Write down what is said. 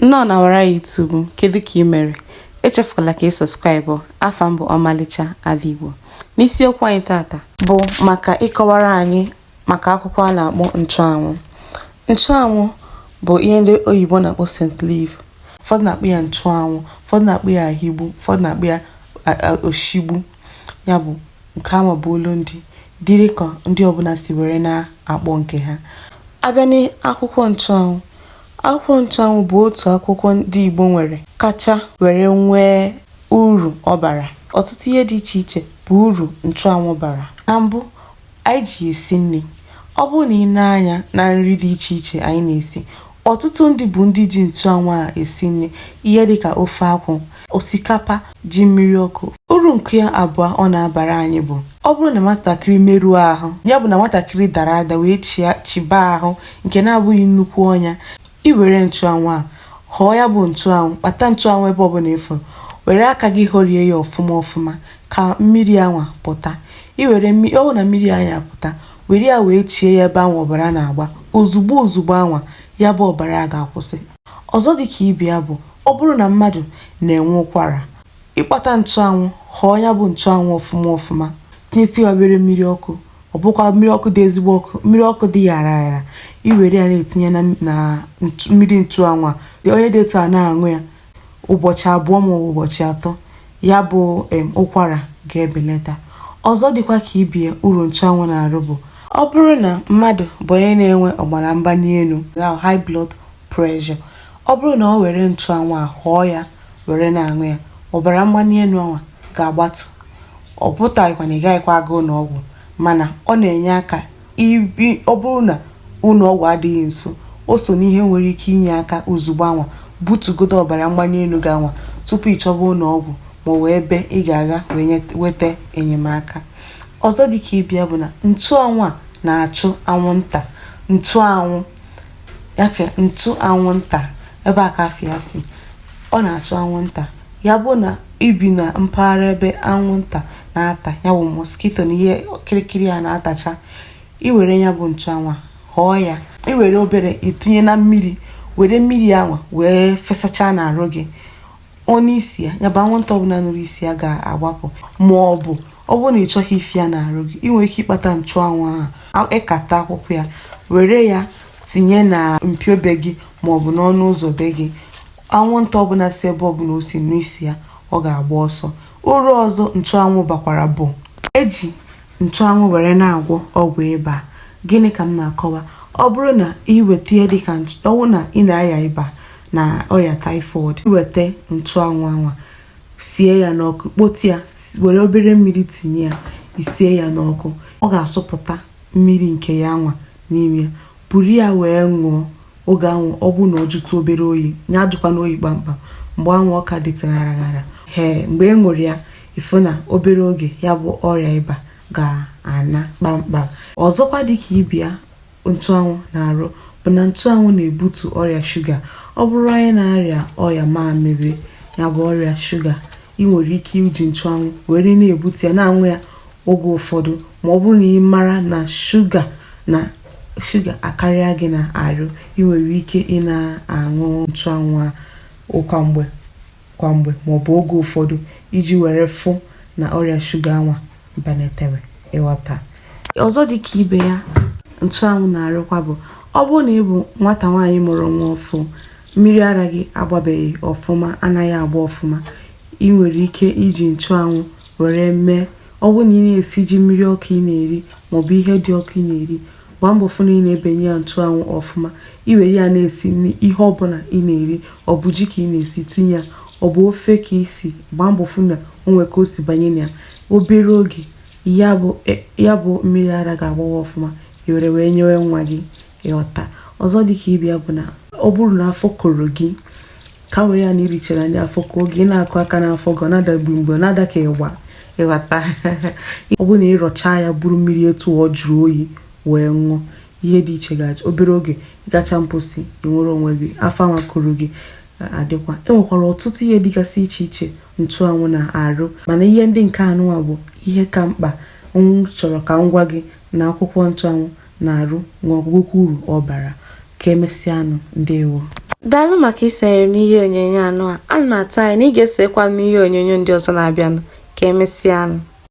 Nnọọ na wara YouTube m, kedu ka ị mere? Echefukwala ka ị subscribe. Afa m bụ Ọmalịcha Ada Igbo. N'isiokwu anyị tata bụ maka ịkọwara anyị maka akwụkwọ a na-akpọ nchụanwụ. Nchụanwụ bụ ihe ndị oyibo na-akpọ scent leaf. Ụfọdụ na-akpọ ya nchụanwụ, ụfọdụ na-akpọ ya ahigbu, ụfọdụ na-akpọ ya oshigbu. Ya bụ nke ama bụ olu ndị dịrị ka ndị ọbụla si were na-akpọ nke ha. Abịa n'akwụkwọ nchụanwụ, akwụkwọ nchụanwụ bụ otu akwụkwọ ndị Igbo nwere kacha were nwee uru ọ bara. Ọtụtụ ihe dị iche iche bụ uru nchụanwụ bara. Na mbụ, anyị ji esi nri. Ọ bụrụ na ị nee anya na nri dị iche iche anyị na-esi, ọtụtụ ndị bụ ndị ji nchụanwụ a esi nri, ihe dịka ofe akwụ, osikapa, ji mmiri ọkụ. Uru nke abụọ ọ na-abara anyị bụ ọ bụrụ na nwatakịrị merụọ ahụ, ya bụ na nwatakịrị dara ada wee chiba ahụ nke na-abụghị nnukwu ọnya, i were nchụanwụ a họọ ya bụ nchụanwụ, kpata nchụanwụ ebe ọbụla ị fụrụ, were aka gị họrie ya ọfụma ọfụma ka mmiri anwa pụta. I were ọ bụrụ na mmiri anwa pụta, were ya wee chie ya ebe anwa ọbara na-agba. Ozugbo ozugbo anwa, ya bụ ọbara ga-akwụsị. Ọzọ dị ka ibe ya bụ ọ bụrụ na mmadụ na-enwe ụkwara, ịkpata nchụanwụ, họọ ya bụ nchụanwụ ọfụma ọfụma, tinyetụ ya obere mmiri ọkụ, ọ bụkwa mmiri ọkụ dị ezigbo ọkụ, mmiri ọkụ dị yara yara, i were ya na-etinye na mmiri nchụanwụ a, onye dị etu a na-aṅụ ya ụbọchị 2 maọbụ ụbọchị 3, ya bụ ụkwara ga-ebelata. Ọzọ dịkwa ka ibie uru nchụanwụ na-arụ bụ ọ bụrụ na mmadụ bụ onye na-enwe ọbara mgbali elu, high blood pressure, ọ bụrụ na ọ were nchụanwụ a họọ ya were na-aṅụ ya, ọbara mgbali elu anwa ga-agbatu. Ọ pụtaghịkwa na ị gaghịkwa aga ụlọ ọgwụ, mana ọ na-enye aka ọ bụrụ na ụlọ ọgwụ adịghị nso, o so n'ihe nwere ike inye aka ozugbo anwa butugodo ọbara mgbali elu gị anwa tupu ị chọba ụlọ ọgwụ ma ọ bụ ebe ị ga-aga wee nweta enyemaka. Ọzọ dị ka ibia bụ na nchụanwụ a na-achụ anwụnta. Nchụanwụ ya ka ntụ anwụnta ebe a ka afọ ya si, ọ na-achụ anwụnta. Ya bụ na ibi na mpaghara ebe anwụnta na-ata, ya bụ mosquito na ihe kirikiri ya na-atacha, i were ya bụ nchụanwụ a họọ ya, i were obere itinye na mmiri, were mmiri anwa wee fesacha n'arụ gị, ọnụ isi ya, ya bụ anwụnta ọbụla nụrụ isi ya ga-agbapụ. Ma ọ bụ ọ bụrụ na ị chọghị ife ya n'arụ gị, ị nwere ike ịkpata nchụanwụ ahụ, ịkata akwụkwọ ya, were ya tinye na mpio be gị maọbụ n'ọnụ ụzọ be gị, anwụnta ọbụla si ebe ọbụla o si nụ isi ya, ọ ga-agba ọsọ. Uru ọzọ nchụanwụ bakwara bụ eji nchụanwụ were na-agwọ ọgwụ ịba. Gịnị ka m na-akọwa? Ọ bụrụ na ị weta ihe dịka ọ bụrụ na ị na-aya ịba na ọrịa typhoid, iweta nchụanwụ anwa, sie ya n'ọkụ, kpotu ya, were obere mmiri tinye ya, isie ya n'ọkụ, ọ ga-asụpụta mmiri nke ya anwa n'ime ya. Buru ya wee ṅụọ oge anwụ, ọ bụrụ na ọ jụtụ obere oyi, ya ajụkwana oyi kpamkpam, mgbe anwụ ọ ka dịtụ ghara ghara, ee, mgbe ị ṅụrụ ya, ịfụ na obere oge ya bụ ọrịa ịba ga-ana kpamkpam. Ọzọkwa dị ka ibia nchụanwụ na-arụ bụ na nchụanwụ na-ebutu ọrịa shuga. Ọ bụrụ onye na-arịa ọrịa mamịrị, ya bụ ọrịa shuga, ị nwere ike iji nchụanwụ were na-ebutu ya, na-aṅụ ya oge ụfọdụ, ma ọ bụrụ na ị mara na shuga na shuga akarịa gị na arụ, ị nwere ike ị na-aṅụ nchụanwụ a kwa mgbe kwa mgbe maọbụ oge ụfọdụ iji were fụ na ọrịa shuga anwa belatere. Ịghọta? Ọzọ dị ka ibe ya nchụanwụ na-arụkwa bụ ọ bụrụ na ị bụ nwata nwaanyị mụrụ nwa ọfụ, mmiri ara gị agbabeghị ọfụma, anaghị agba ọfụma, ị nwere ike iji nchụanwụ were mee. Ọ bụrụ na ị na-esi ji mmiri ọkụ ị na-eri maọbụ ihe dị ọkụ ị na-eri, gbaa mbọ fụ na ị na-ebenye ya nchụanwụ ọfụma. I were ya na-esi ihe ọbụla ị na-eri, ọ bụ ji ka ị na-esi, tinye ya, ọ bụ ofe ka isi, gbaa mbọ fụ na o nwere ka o si banye na ya. Obere oge ya bụ mmiri ara ga-agbawa ọfụma, i were wee nyewe nwa gị. Ịghọta? Ọzọ dị ka ibe ya bụ na ọ bụrụ na afọ koro gị, ka were ya na irichara ndị afọ koo gị, ị na-akụ aka n'afọ gị, ọ na-ada mgbe ọ na-ada ka ịgba. Ịghọta? Ọ bụrụ na ị rọchaa ya buru mmiri etu ọ jụrụ oyi wee ṅụọ, ihe dị iche ga-achọ. Obere oge gacha mposi, ị nwere onwe gị, afọ anwa koro gị adịkwa. E nwekwara ọtụtụ ihe dịgasị iche iche nchụanwụ na-arụ, mana ihe ndị nke anụnwa bụ ihe ka mkpa m chọrọ ka m gwa gị na akwụkwọ nchụanwụ na-arụ, nwekwa uru ọ bara. Ka emesịanụ, ndewo. Daalụ maka isonyere m n'ihe onyonyo anụ a. Ana m atụ anya na ị ga-esonyekwa m n'ihe onyonyo ndị ọzọ na-abịanụ. Ka emesịanụ.